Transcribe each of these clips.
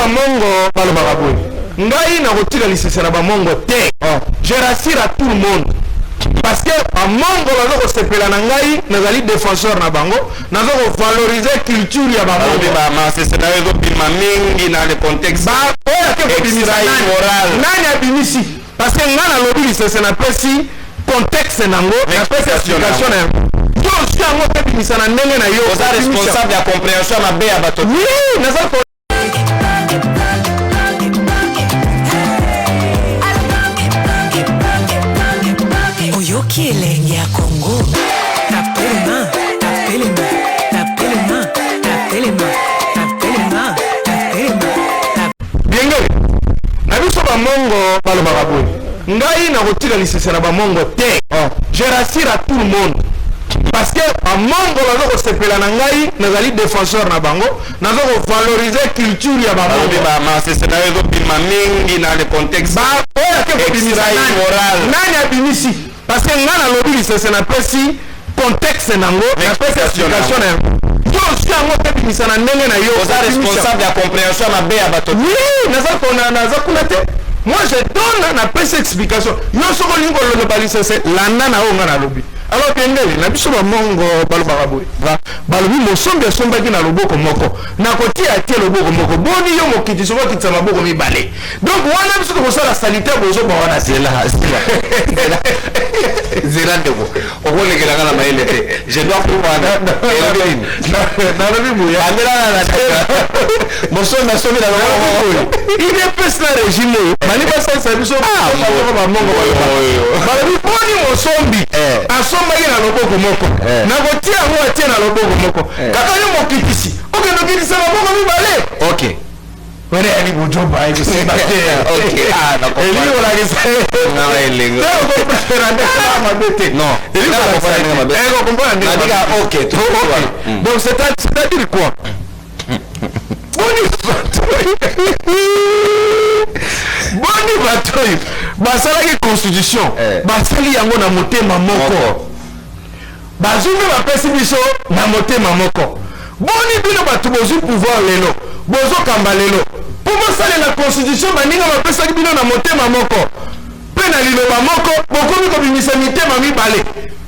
Bamongo balobaka boye: ngai nakotika lisese na Bamongo te. Je rassure à tout le monde, parce que Bamongo baza kosepela na ngai, nazali défenseur na bango, naza kovaloriser culture ya Bamongo. Balobi masese na yo ezobima mingi na le contexte Oyo ake kobimisa extra nani? Immoral. Nani abimisi? Parce que ngai nalobi lisese, napesi contexte nango, napesi explication na yango. Yo ozwi yango mpe bimisa na ndenge na yo. Oza responsable ya compréhension ya mabe ya bato. Oui, naza. Oyoki elengi ya Kongo, tapelema, tapelema, tapelema, tapelema, tapelema, tapelema. Biengeli na biso Bamongo balobaka boye: ngai nakotika lisese na Bamongo te. Je rassure à tout le monde, parce que Bamongo baza kosepela na ngai, nazali défenseur na bango, naza kovaloriser culture ya Bamongo. Balobi masese na yo ezobima mingi na le contexte Oyo ake kobimisa extra nani? Immoral. Nani abimisi? Parce que ngai nalobi lisese, napesi contexte nango, napesi explication na yango. Yo ozwi yango mpe bimisa na ndenge na yo. Oza responsable ya compréhension ya mabe ya bato. Oui, naza kona, naza kuna te. Moi, je donne, napesi explication. Yo soki olingi koloba lisese, landa na oyo nga nalobi. Alors, kendele na biso Bamongo balobaka boye, balobi: mosombi asombaki na loboko moko, nakotia atie loboko moko, boni yo mokiti soki okitisa maboko mibale? Donc wana biso tokosala salite bozoba wana. Zela, zela, zela, ndeko, okolekelanga na mayele te. Je dois comprendre elobi nini. Nalobi boye. Bandelana na mosombi asombi na loboko. UDPS na régime oyo bali basalisa biso Bamongo balobi: boni mosombi asombaki na loboko moko, nakotia yango atie na loboko moko, kaka yo mokitisi okende okitisa maboko mibale? Wana yali bojoba, ekosimba te. Ok, ah, na comprendre. Elingi kolakisa Na elengi. te, okomprendre ndenge mabe te. Non. Elingi Nga na comprendre ndenge mabe. Okomprendre ndenge Nabika, mabe. ok, Ok. Donc c'est-à-dire quoi? Boni bato oyo basalaki constitution, basali yango na motema moko, Moko. bazwi mpe bapesi biso na motema moko, boni bino bato bozwi pouvoir lelo, bozokamba lelo mpo bosalela constitution baninga bapesaki bino na motema moko mpe na liloba moko, bokomi kobimisa mitema mibale?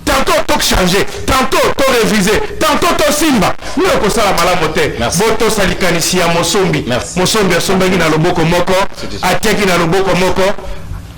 Tantôt tochange, tantôt torévise, tantôt tosimba. Bino kosala malamu te. Merci. Botosa likanisi ya mosombi. Merci. Mosombi asombaki na loboko moko, atiaki na loboko moko.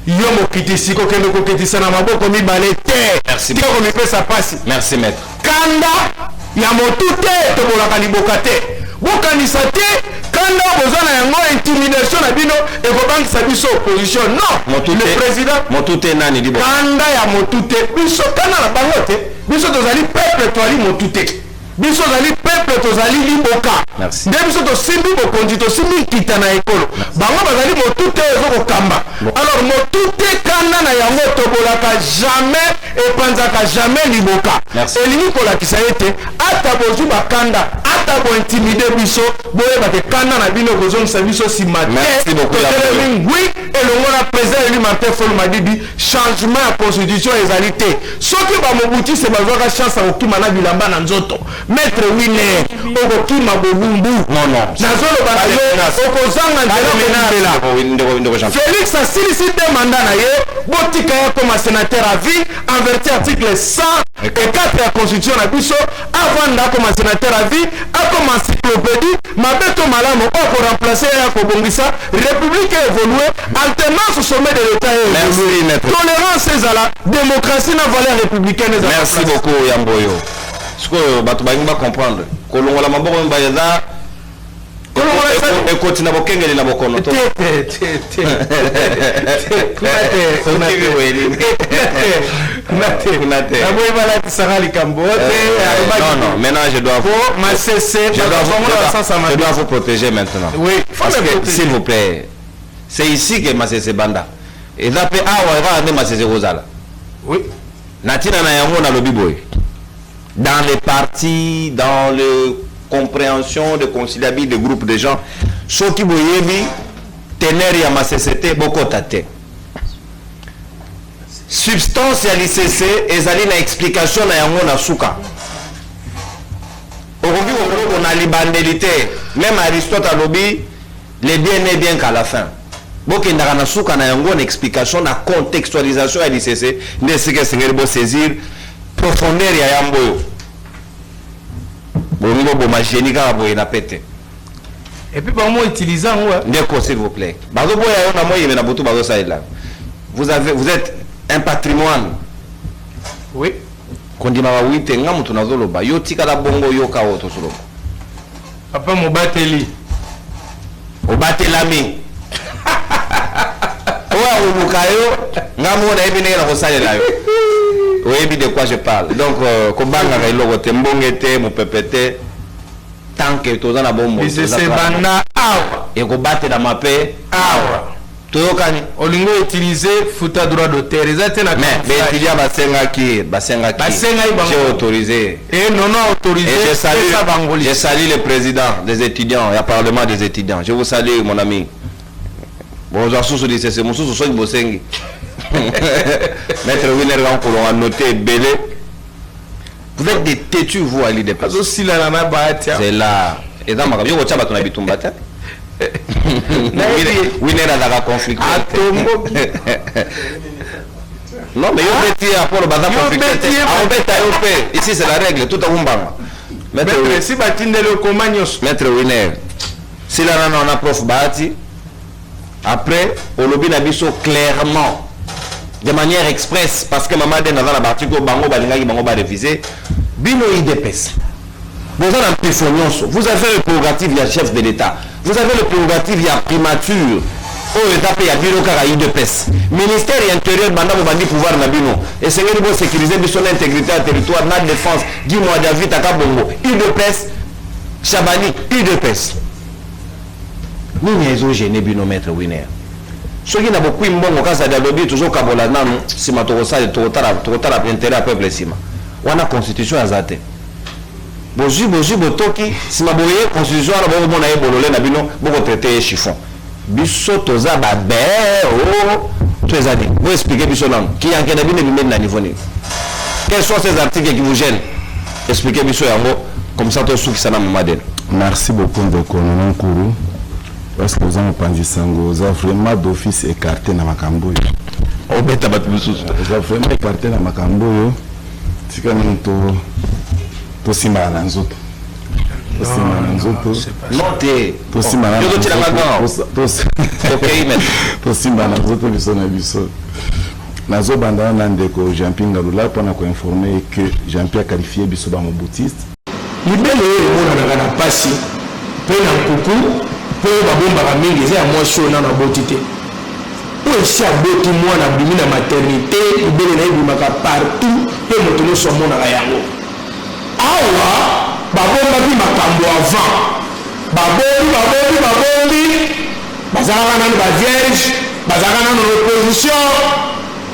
Yo mokitisi, kokende kokitisa na maboko mibale te. Merci. Tika komipesa pasi. Merci, maître. Kanda ya motu te, tobolaka liboka te. Bokanisa te kanda oyo boza na yango, intimidation na bino ekobangisa biso opposition. Non. Motu Le te. président. Motu te nani libo? Kanda ya motu te. Biso kanda na bango te. Biso tozali peuple, toali motu te. Biso tozali peuple, tozali liboka. Merci. Nde biso tosimbi bokonzi, tosimbi nkita na ekolo. Bango bazali motu te oyo ezokokamba. Alors motu te, kanda na yango tobolaka jamais, epanzaka jamais liboka. Merci. Elingi kolakisa ete ata bozwi bakanda, ata bointimider biso, boyeba ke kanda na bino kozongisa biso nsima te. Merci beaucoup, Totelemi ngwi elongo na président élu Martin Fayulu Madidi. Changement ya constitution ezali te. Soki bamobutise bazwaka chance ya kokima na bilamba na nzoto, maître Winer, okokima bolumbu. Non, non. Nazoloba na yo, okozanga nzela kokimela. Ndeko Jean. Félix asilisi te mandat na ye, botika ye akoma sénateur à vie en vertu article 104 ya constitution na biso. Avanda, akoma sénateur à vie, akoma encyclopédie. Mabe to malamu, oyo akoremplace ye akobongisa république, évolue, alternance au sommet de l'État Merci, évolue, maître. Tolérance ezala, démocratie na valeur républicaine ezala. Merci beaucoup. Yambo oyo sikoyo bato balingi bacomprendre kolongola maboko mibale eza Kolongola ekoti na bokengeli na bokono to te te te te te, kuna te, kuna Okimi te. boye nini? Kuna te. Kuna te. Naboyi balatisaka likambo te. Non, non, maintenant je dois Po masese je dois vous protéger maintenant. Oui, faut parce me que protéger. S'il vous plaît, c'est ici que masese banda eza mpe awa kaka nde masese kozala. Na ntina na yango nalobi boye: dans les partis, dans le compréhension de conciliabule de groupe de gens, soki boyebi teneur ya masese te, bokota te. Substance ya lisese ezali na explication na yango na suka. Okoki kokoloko na libandeli te. Même Aristote alobi. Le bien n'est bien qu'à la fin. Bokendaka na suka na yango na explication, na contextualisation ya lisese nde esika esengeli bosaisir profondeur ya yambo oyo. Bolingi boboma génie kaka boye na pete. Et puis bango utiliser yango, hein. Ndeko, s'il vous plaît, bazoboya yo na moyeme na butu bazosalela. Vous êtes un patrimoine. Kondimaka wi te, nga moto nazoloba, yo tikala bongo, yoka oyo tozoloba. Papa mobateli. Obatelami. Oyo akoluka yo, nga moko nayebi ndenge na kosalela yo, oyebi de quoi je parle. Donc kobangaka eloko te, mbonge te, mopepe te, tant que toza na bomoi. Lisese banda awa. Ekobatelama mpe. Awa. Toyokani. Olingi outiliser, futa droit d'auteur, eza te na Mais camouflage. Baétudiant basengaki, basengaki. Basengaki bango. J'ai autorisé. Et non non autorisé. Et je salue, pesa bango je salue le président des étudiants, il y a parlement des étudiants. Je vous salue, mon ami. Bonjour, sous lisese mosusu soki bosengi. Maître Winner Kankolonga a noté ebele. Vous êtes des têtus, vous, à l'UDPS. Azosilana na Bahati. C'est là. Eza makambo yo kotia bato na bitumba te. Winner azalaka conflictuel te. Atomboki. Non, mais yo beti Apollo baza Yo conflictuel te. beti ye. Akobeta yo mpe. Ici, c'est la règle, tout akumbanga. Maître Maître, si batindeli okoma nyonso. Maître Winner, sila nano na prof Bahati. Après olobi na biso clairement, de manière expresse, parce que mama Den aza na baarticle oyo bango balingaki bango barévise. Bino UDPS boza na mpifo nyonso. Vous avez le prérogative ya chef de l'État, vous avez le prérogative ya primature oyo eza mpe ya bino kaka UDPS. Ministère ya Intérieur, banda bobandi pouvoir na bino, esengeli bosécuriser biso na intégrité ya territoire, na défense. Guy Mwadiamvita Kabongo UDPS, Chabani UDPS. Nini ezogêner bino, maître Winner? Soki na bokwi mbongo, Kazadi alobi tozokabola nanu, nsima tokosala, tokotala intérêt ya peuple nsima. Wana constitution aza te. Bozwi, bozwi, botoki, nsima boye constitution wana bokomona ye bolole na bino, bokotraiter ye chiffon. Biso toza babe o to eza nini? Boexpliquer biso nanu kiyanke na bino ebimeli na niveau nini. Quels sont ces articles qui vous gênent? Expliquez biso yango, comme ça tosukisa na mama Dena. Merci beaucoup, ndeko Nono Nkuru, parce que oza mopanzi sango, oza vraiment d'office écarté na makambo oyo. Obeta bato mosusu. Oza vraiment écarté na makambo oyo. Tika nini, to tosimbana na nzoto, tosimbana na nzoto. Non te. Tosimbana na Yo totielanga gant. Okei, maître. Tosimbana na nzoto biso na biso. Nazobanda na ndeko Jean-Pi Ngalula mpona koinformer que Jean-Pi aqualifié biso bamobutiste. Libele oyo emonanaka na mpasi mpe na nkuku mpe oyo babombaka mingi eza ya mwasi oyo nano aboti te. Oyo esi aboti, mwana abimi na maternité, libele na ye ebimaka partout mpe moto nyonso amonaka yango. Awa babombaki makambo avant, babombi, babombi, babombi, bazalaka nano bavierge, bazalaka nano na opposition,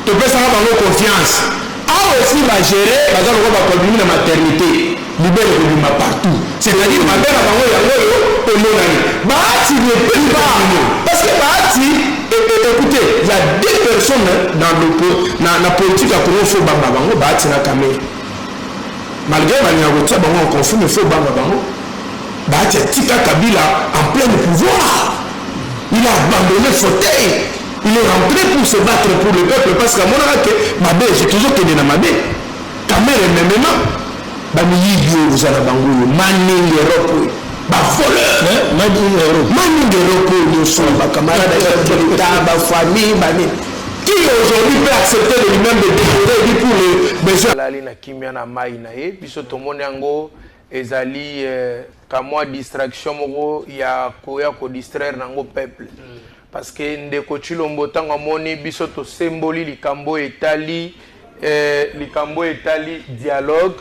topesaka bango confiance. Awa esi bagérer, baza lokola bato babimi na maternité, libele kobima partout, c'est-à-dire mabe na bango yango oyo emonani. Bahati ne peut pas, parce que Bahati, écoutez, il y a deux personnes dans le na politique ya Congo, faut banga bango: Bahati na Kamerhe. Malgré balingaka kotia bango en conflit, mais faut banga bango. Bahati atika Kabila en plein pouvoir, il a abandonné fauteuil, il est rentré pour se battre pour le peuple, parce que amonaka ke mabe tozokende na mabe. Kamerhe memema bamiyibi oyo oza na bango oyo, maningi Europe oyo, bavoleur, maningi Europe oyo nyonso, bacamarade ya l'État, bafamille, banini. Qui aujourd'hui peut accepter de lui-même de déposer dit pour les besoins? Alali na kimia na mai na ye. Biso tomoni yango ezali kamwa distraction moko ya koya kodistraire nango peuple, parce que ndeko Tshilombo, ntango amoni biso tosemboli likambo etali dialogue,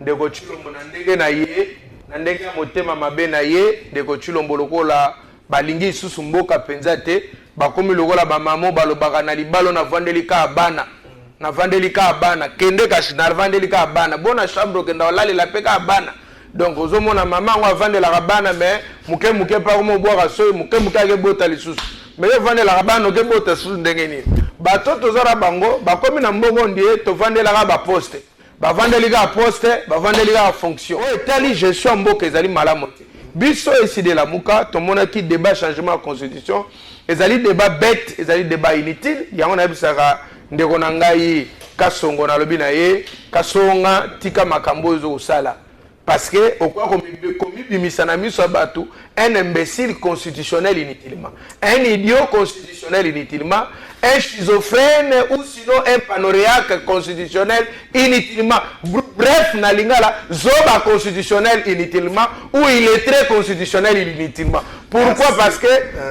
ndeko Tshilombo na ndenge na ye, na ndenge ya motema mabe na ye, ndeko Tshilombo lokola balingi lisusu mboka mpenza te, bakomi lokola bamamo balobaka na libalo: "Navandeli kaka bana, navandeli kaka bana, kende kasi, navandeli kaka bana bona chambre, okenda olalela mpe kaka bana." Donc ozomona mama yango avandelaka bana, mais moke moke mpe akoma obwaka soyi, moke moke akebota lisusu. Mais yo ovandelaka bana, okebota lisusu ndenge nini? Bato toza na bango bakomi na mbongo ndie, tovandelaka baposte, bavandeli kaka poste, bavandeli kaka fonction. Oyo etali gestion ya mboka ezali malamu te. Biso ECiDé Lamuka tomonaki débat changement ya constitution ezali débat bête, ezali débat inutile. Yango nayebisaka ndeko na ngai Kasongo, nalobi na ye: Kasonga, tika makambo oyo ezokosala, parce que okoka komibimisa na miso ya bato un imbécile constitutionnel inutilement, un idiot constitutionnel inutilement, un schizophrène ou sinon un paranoïaque constitutionnel inutilement. Bref, na lingala, zoba constitutionnel inutilement ou illettré constitutionnel inutilement. Pourquoi? Parce que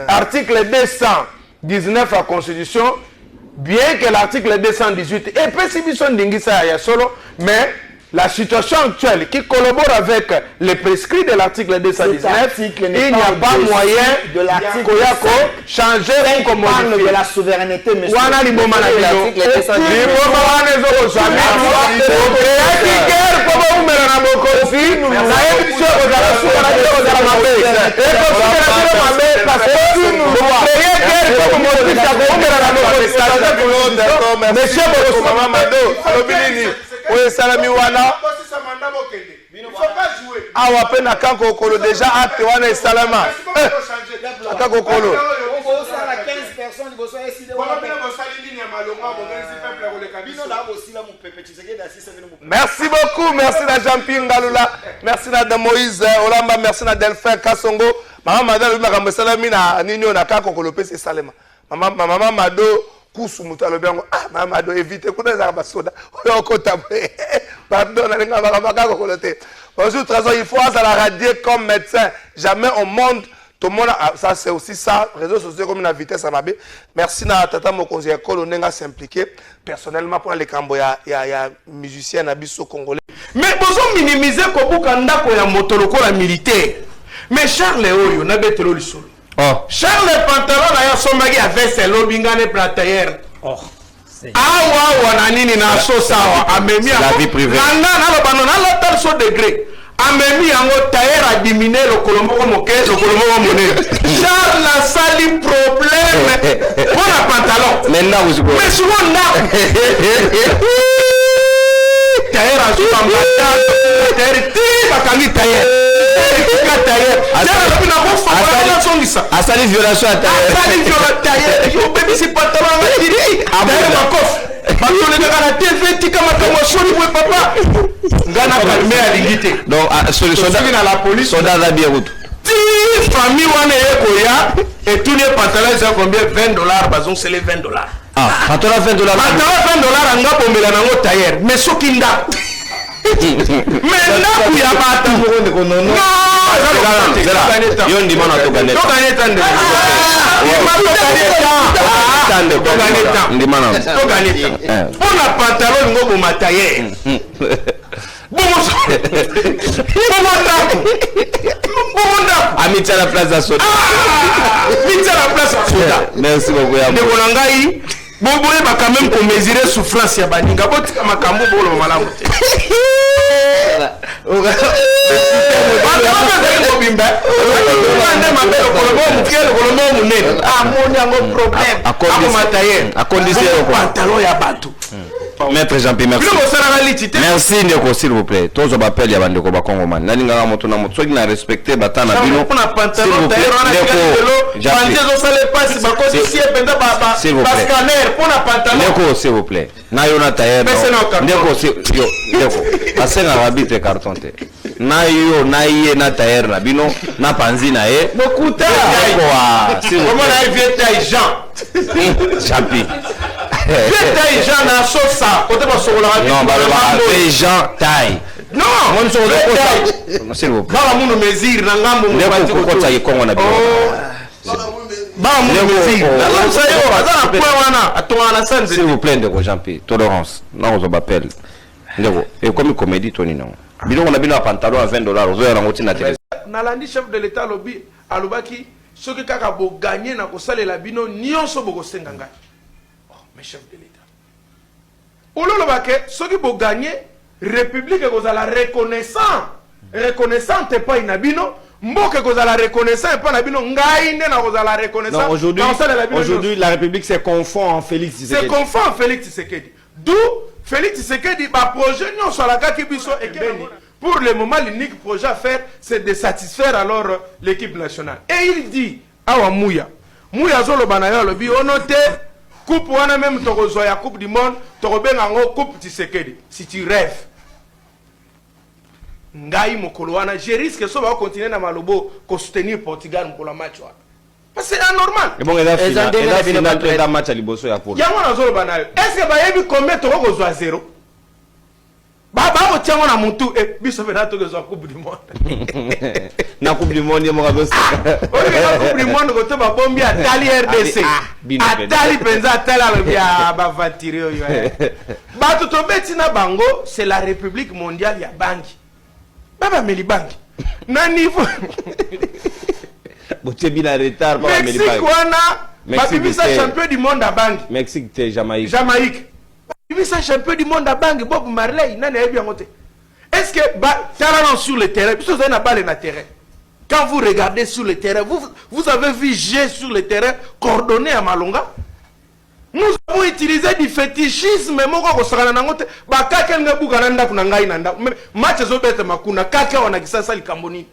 article 219 ya constitution, bien que l'article 218 epesi biso ndingisa ya solo, mais la situation actuelle qui collabore avec les prescrits de l'article 219, il n'y a pas moyen de l'article koyako changer ou parle de la souveraineté, monsieur. Wana liboma na bino, liboma wana ezokozwa okeyaki guerre mpo boumela na bokonzi. Nayebi biso ekozala suka na bino, ekozala mabe, ekosukela bino mabe, parce que bocréer guerre mpo bomotif ya koumela na bokonzi. Monsieur, Mama Mado alobi nini oyo esalami wana awa mpe na camp Kokolo? Déjà acte wana esalama ata Kokolo. Osala 15 personnes liboso ya ECiDé wana mpe. Bino na bosila mopepe, Tshisekedi asisa bino mopepe. Merci beaucoup, merci na Jean-Pierre Ngalula, merci na de Moïse Olamba, merci na Delphin Kasongo. Mama Mado alobi makambo esalami na nini oyo na camp Kokolo opesi esalema. Mama, mama Mado kusu moto alobi yango. Ah, mama Mado, évite kuna, ezalaka basoda oyo okota boye. Pardon, nalinga makambo ya camp Kokolo te. Bonjour Trésor, il faut azala radié comme médecin. Jamais au monde tomona. Ah, ça c'est aussi ça, réseaux sociaux comme na vitesse ya mabe. Merci na tata mokonzi ya ekolo ndenge as'impliqué personnellement mpona likambo ya musicien na biso congolais. Mais bozominimiser kobuka ndako ya moto lokola militaire. Mais Charles oyo nabetelo lisolo. Oh. Charles, pantalon na ye asombaki ya veste, elobi ngane platayer. Oh. Awa awa na nini na sosa awa amemi. La vie privée. Na nga naloba no nalata so degré amemi yango, tailleur adiminuer lokolo moko moke, lokolo moko monene. Charles asali problème mpo na pantalon. Mais ndako sikoyo? Mais sikoyo ndako, tailleur azobamba tailleur ti bakangi tailleur, tika tailleur, alobi nakofakola, nazongisa. Asali violation ya tailleur. Asali viola tailleur, obebisi pantalon anga tiri tailleur, makofi bato olekaka na TV, tika makambo ya soni boye papa. Nga na calme, alingi te. Donc ah, Tosoki na la police. Soldat aza bien kutu. Ti famille wana eye koya, etuni ye pantalon eza combien? 20 dollars. Bazongisele 20 dollars. Ah, pantalon 20 dollars. Pantalon 20 dollars, anga bombela nango tailleur. Mais soki ndako, mais ndako ya bato. Ndeko Nono. Yo ndima na togane. Togane ta, ndeko. Ndeko, ndima na. Togane ta mpo na pantalon olingo oboma tailleur, bongo bongo ndako, bongo ndako. Amitia na place ya soda. Mitia na place ya soda. Merci beaucoup ya. Ndeko na ngai, boyeba quand même komesurer souffrance ya baninga. Botika makambo, boloba malamu te. Pantalon ezali mobimba nde mabe, lokolo moko moke, lokolo moko monene, amoni yango problème, akomata ye. Akondisi eloko. Pantalon ya bato. Maître Jean-Pierre, merci. Bino bosalaka liti te. Merci ndeko, s'il vous plaît, tozwa baappel ya bandeko bakongomani. Nalingaka moto na moto, soki na respecte bata na bino. Mpona pantalon, tailleur wana lelo panzi ezosala epasi, bakotisi ye mpenza bascanner mpona pantalon. Ndeko, s'il vous plaît, na yo na tailleur. Ndeko, yo ndeko, basengaka arbitre carton te. Na yo na ye na tailleur na bino na panzi na ye. Lokuta. Komona ye vieux taille Jean. Jean-Pi. Vieux taille Jean na sosa kote basokolaka. Non, balobaka vieux Jean taille. Non. S'il vous plaît. Baka munu mesure na ngambo. Ndeko, kokotisa kikongo na bino. Baka munu mesure, nalakisa yo, aza na point wana, atongaka na sanze. S'il vous plaît, ndeko Jean-Pi, tolérance. Nakozwa baappel. Ndeko, ekomi comédie to nini? Nango biloko na bino ya pantalon ya 20 dollars, ozoya nango ntina tele. Nalandi chef de l'État alobi, alobaki soki kaka bogagner na kosalela bino nyonso bokosenga ngai. Oh, mais chef de l'État ololobake soki bogagner, république ekozala reconnaissante epai na bino, mboka ekozala reconnaissant epai na bino, ngai nde nakozala reconnaissant. Aujourd'hui, aujourd'hui la République se confond en Félix Tshisekedi. Se confond en Félix Tshisekedi, d'où Félix Tshisekedi baprojet nyonso alakaki biso ekebeni. Pour le moment, l'unique projet à faire, c'est de satisfaire alors l'équipe nationale. Et il dit, awa Mouya, Mouya azoloba na yo, alobi, ono te, coupe wana même tokozwa ya Coupe du monde, tokobenga yango Coupe Tshisekedi. Si tu rêves. Ngai mokolo wana, je risque so bakocontinue na malobo kosoutenir Portugal mokolo ya match wana. Parce que c'est anormal. Ebongo eza Eza final, ndenge eza na bino final to bato- eza match ya liboso ya poule? Yango nazoloba na yo, est ce que bayebi combien tokokozwa zéro? Bakotia yango na mutu e, biso mpena tokozwa Coupe du monde. Na Coupe du monde ye moko azoseka. Oyo Coupe du monde kote babombi, atali RDC. Ah, bino mpenza. Atali mpenza, atali, alobi: "Ah, bavantire oyo eh." Bato tobeti na bango, c'est la République mondiale ya bangi, babameli bangi na niveau Botie bino retard pa bameli Mexique bangi. wana Mexique babimisa te. champion du monde ya bangi. Mexique te, Jamaïque. Jamaïque babimisa champion du monde ya bangi, Bob Marley. Nani ayebi yango te? Est ce que tala non, sur le terrain, biso ozali na balle na terrain. Quand vous regardez sur le terrain, vous, vous avez vu jeu sur le terrain coordonné ya malonga? Nous avons utilisé du fétichisme moko kosakana nango te. Bakake nga buka na ndako na ngai na ndako. Mais match ezobetama kuna, kake awa na Kisasa, likambo nini?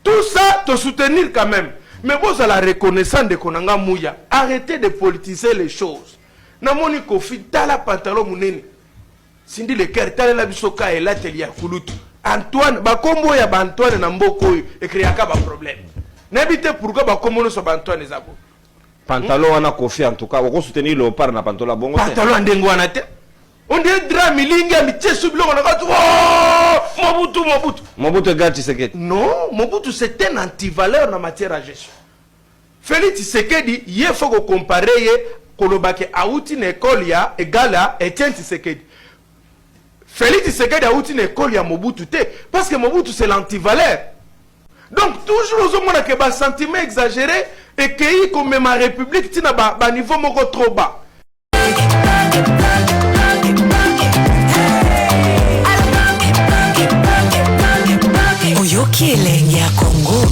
Tout ça te soutenir quand même, mais bozala reconnaissant. Ndeko na nga Muya, arrêtez de politiser les choses. Namoni Kofi, tala pantalon monene. Cindy Le Cœur, talela biso ka elateli ya kulutu Antoine. Bakombo ya baAntoine na mboka oyo ecréaka baproblème. Nayebi te pourquoi bakombo nyonso baAntoine eza bo Pantalon wana, Kofi, en tout cas okosoutenir Léopard na pantalon ya bongo te. Pantalon ya ndenge wana te, on dirait drap milingi ya mitie su biloko na kati. Oh, Mobutu, Mobutu. Mobutu égale Tshisekedi. Non, Mobutu, c'est un antivaleur na matière ya gestion. Félix Tshisekedi, ye faut kocomparer ye, kolobake awuti na ekole ya égale ya Etienne Tshisekedi. Félix Tshisekedi awuti na ekole ya Mobutu te, parce que Mobutu, c'est l'antivaleur. Donc toujours ozomona ke basentiment exagéré ekei komema république ntina baniveau moko trop bas. Oyoki elengi ya Kongo.